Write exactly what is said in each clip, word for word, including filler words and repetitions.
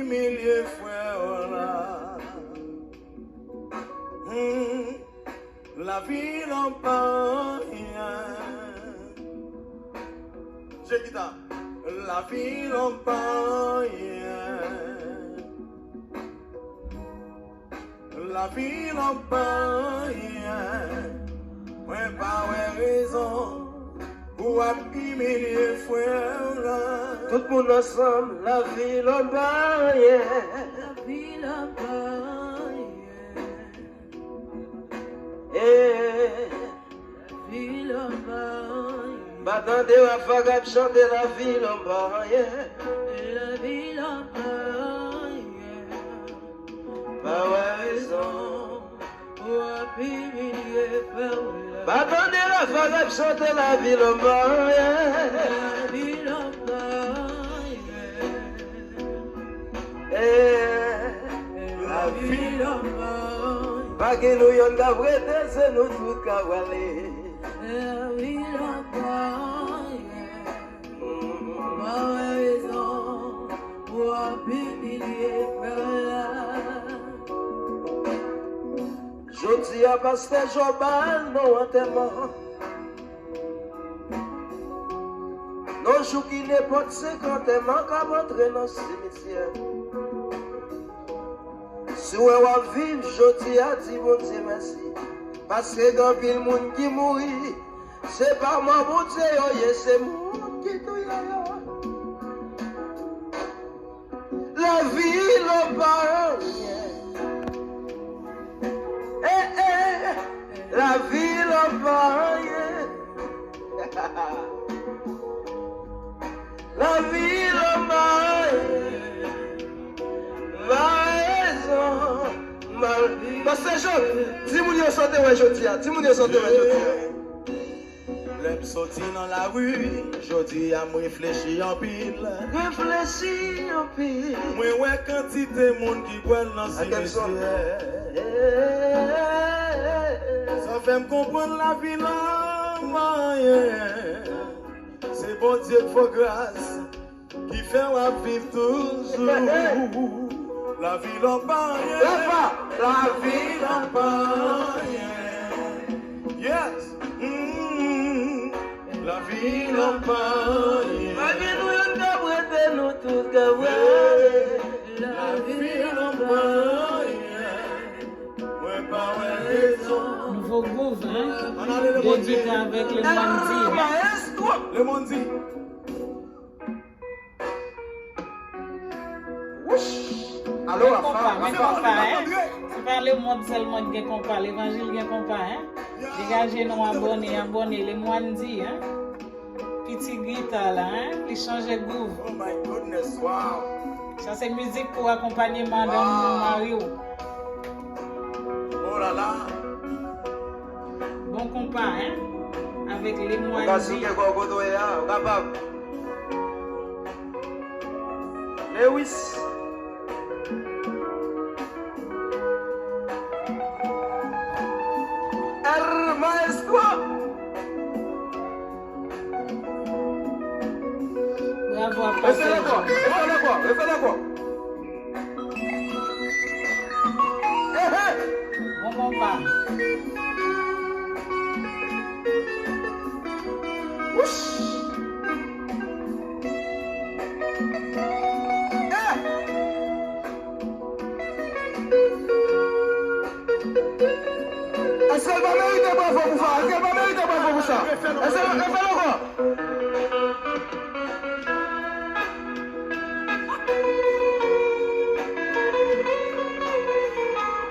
Milye frè w la. Hmm. Lavi l an pa anyen. Jwe gita. Lavi l an pa anyen. Lavi l an pa anyen. Mwen pa wè rezon pou w ap imilye frè w la. Tout moun ansanm, lavi l an pa anyen. Lavi l an pa anyen. Eh. Lavi l an pa anyen. M pa tande Rafa k ap chante lavi l an pa anyen. Lavi l an pa anyen. Pa wè rezon. W ap imilye frè w la. Pa tande Rafa k ap chante lavi l an pa anyen. Lavi l an pa anyen. Eh, lavi l an pa anyen. Pa gen nou yonn k ap rete, se nou tout k ap prale. Lavi l an pa anyen. Pa wè rezon pou w ap imilye frè w la. Jodi a, pastè Jòba al nan antèman. Nan jou ki nenpòt senk antèman k ap antre nan simityè. Si w wè w ap viv jodi a, di Bondye mèsi. Paske gen anpil moun ki mouri. Se pa mò Bondye yo ye, se moun ki touye yo. Lavi l an pa anyen. Eh, eh, lavi l an pa anyen. Lavi l an pa anyen. Pa rezon. Mal. Pastè Jean, timoun yo sa w te wè jodi a. Timoun yo sa w te wè jodi a. Lè m soti nan lari, jodi a m reflechi anpil. Reflechi anpil. Mwen wè kantite moun ki pral nan simityè. Sa fè m konprann lavi l an pa anyen. Se Bondye k fè w gras. Ki fè w ap viv toujou. Lavi l an pa anyen. Lavi l an pa anyen. Yes. Mm. Lavi l an pa anyen. Pa gen nou yonn k ap rete, nou tout k ap prale. Lavi l an pa anyen. Mwen pa wè rezon. Nouvo gwouv, hein? Ann ale Lemonn di. Debite avèk Lemonn di, hein? Lemonn di. Wouch! Alo, men konpa, men konpa, hein? Se pa lemonn sèlman ki gen konpa, levanjil gen konpa, hein? Degaje nou abòne, abòne, Lemonn di, hein? Piti gita la, hein? Li chanje gwouv. Oh my goodness, wow! Sa se mizik pou akonpanye madanm ou, mari w. Oh la la. Bon konpa, hein? Avèk Lemonn di. Ou ka souke kò w kote w ye a, ou kapab. Lewis. El Maestro. Bravo a Pastè Jean. Refè l ankò, refè l ankò, refè l ankò. Ehe! Bon konpa. Wouch! Eh! Èske l pa merite bravo pou sa? Èske l pa merite bravo pou sa? Èske l, èske l ankò?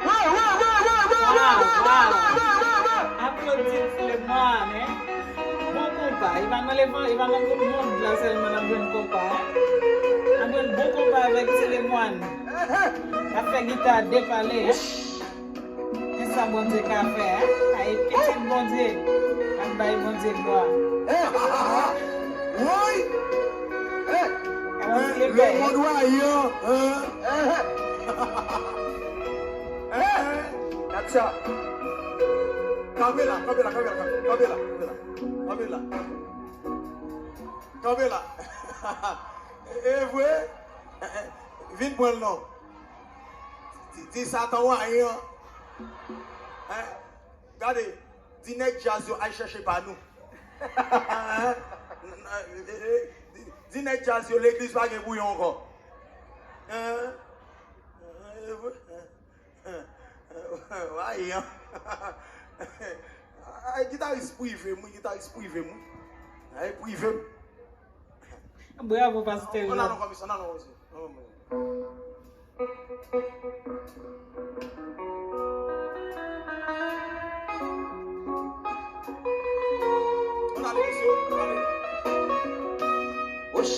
Waw, waw, waw, waw, waw, waw, waw, waw, waw, waw, waw. Aplodi Ti Lemonn, hein. Bon konpa. E pa nan levan, e pa nan gwoup Mond la sèlman n ap jwenn konpa, hein. N ap jwenn bon konpa avèk Ti Lemonn. N ap fè gita depale, hein. Men sa Bondye ka fè, hein? Ay, pitit Bondye. N ap bay Bondye glwa. Eh, ha, ha, ha. Woy! Eh, eh, lemonn rayi an, hein? Eh, eh. Eh, eh. Gad sa. Kanpe la, kanpe la, kanpe la, kanpe la, kanpe la. Kanpe la. Kanpe la. E vre? Eh, eh. Vin pran l non. Di, di Satan w a ye an. Hein? Gade, di nèg djaz yo al chèche pa nou. Hein? Di, di nèg djaz yo legliz pa gen bouyon ankò. Hein? Wa ye an. Ay, gitaris prive m, wi, gitaris prive m, wi. Ay, prive m. Bravo, pastè Jean. Ann al ankò, mesye, ann al ankò, mesye. Ann ale, mesye, ann ale. Wouch!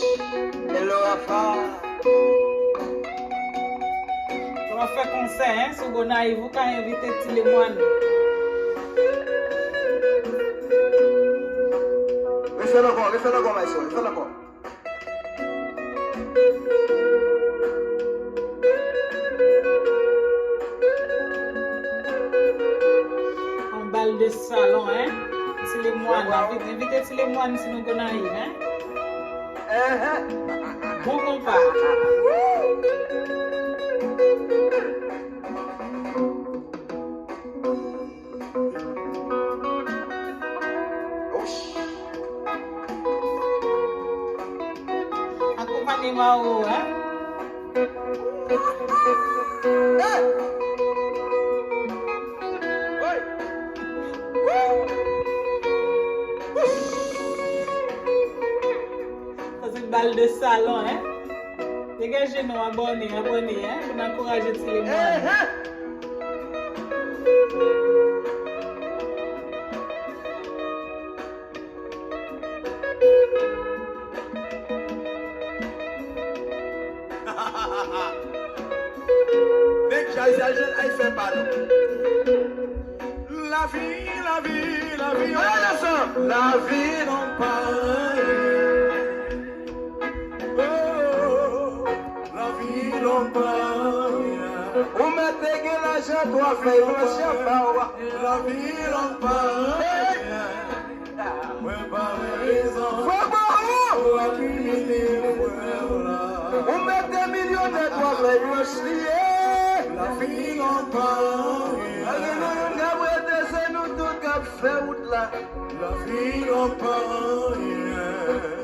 Hello, Rafa! Lè w ap fè konsè, en, sou Gonayiv, ou ka envite Ti Lemwàn. Refè l ankò, refè l ankò, maestro, refè l ankò. Yon bal de salon, en? Ti Lemwàn, envite, envite Ti Lemwàn si nou Gonayiv, en? Bon konpa. Akonpanye Maro, en? Sa se bal de salon, en? Degaje nou, abòne, abòne, en, pou n ankouraje Ti Lemwàn. Nèg jazz al jwenn ay fè pa nou. Lavi, lavi, lavi, oh, lavi non pa anyen. Oh, lavi non pa anyen. Ou mèt te gen lajan, twa fèy blanch anba w. Lavi non pa anyen. Mwen pa wè rezon pou w ap imilye frè w la. Ou mèt te milyonè, twa fèy blanch li ye. Lavi non pa anyen. Alelouya, n ap rete, se nou tout k ap fè wout la. Lavi non pa anyen.